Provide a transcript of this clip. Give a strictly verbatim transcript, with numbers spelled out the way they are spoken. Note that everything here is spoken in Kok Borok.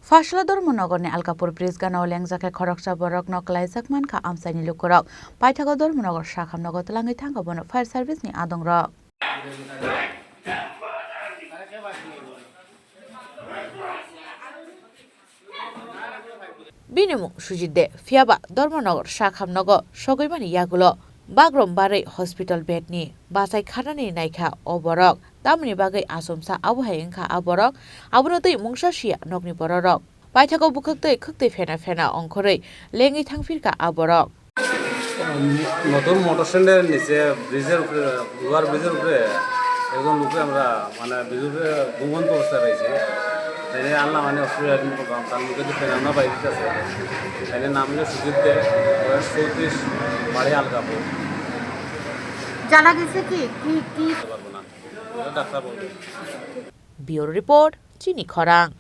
Phasla Dharmanagarni Alkapur Bridge ganao lengjak khe khoroksa borokno klaijak mankha amchaini lukurok. Paithago Dharmanagar sakham nogo twlangwi thangkha bono fire service ni adongrok. Bini mung Sujit De, phiyaba Dharmanagar sakham nogo sogwimani yagulo bagrom barwi hospital bed ni bachai kharnani naikha o borok. Tamoni bagwi achomsa abo hai wngkha a borok, abono twi mungsa siya nokni bororok. Paithago bwkhwk twi khwk twi phena phena ongkhorwi lengwi thangphirkha a borok. নতুন মোটর স্ট্যান্ডের নিচে ব্রিজের উপরে, ওভার ব্রিজের উপরে একজন লোকে আমরা মানে ব্রিজের উপরে ঘুমন্ত অবস্থায় পাইছি। তাইলে আনলাম, মানে হসপিটালে অ্যাডমিট করলাম। তার মুখে তো ফেনার না বাইরে আছে। তাইলে নাম হলো সুজিত দে, বয়স চৌত্রিশ, বাড়ি আলগাপুর। জানা গেছে কি, কি, কি? বলতে পারবো না, ওটা ডাক্তার বলবে। Bureau report, Chini Khorang.